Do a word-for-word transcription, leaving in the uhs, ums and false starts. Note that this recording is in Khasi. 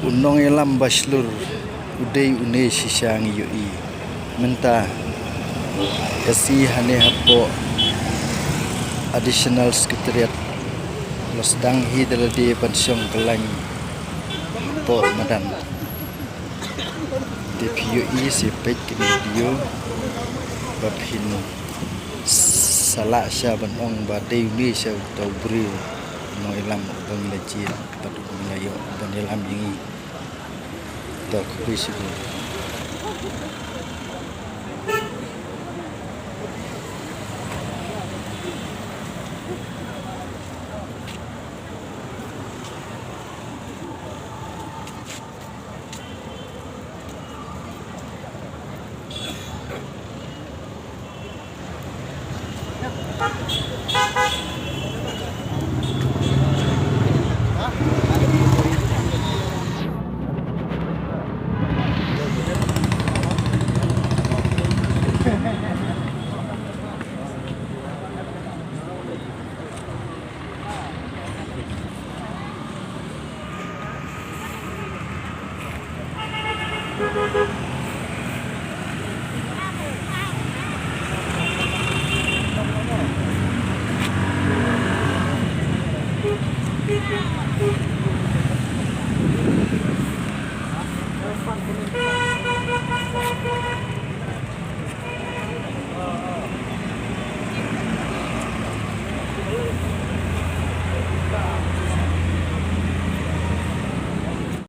U nongïalam ba shlur u dei une shisha ngi ïohi. Mynta ka sngi hangne hapoh Additional Secretariat la sdang hi da lade ban shong kyllaiñ hapoh madan. Te phi ïohi, sa peit kane ka video ba phin sa lah shuh ban ong ba dei une shisha uta u briew u nongïalam uba ngi la jied bad uba ngi la ïoh ban ïalam ïa ngi. To khublei shibun.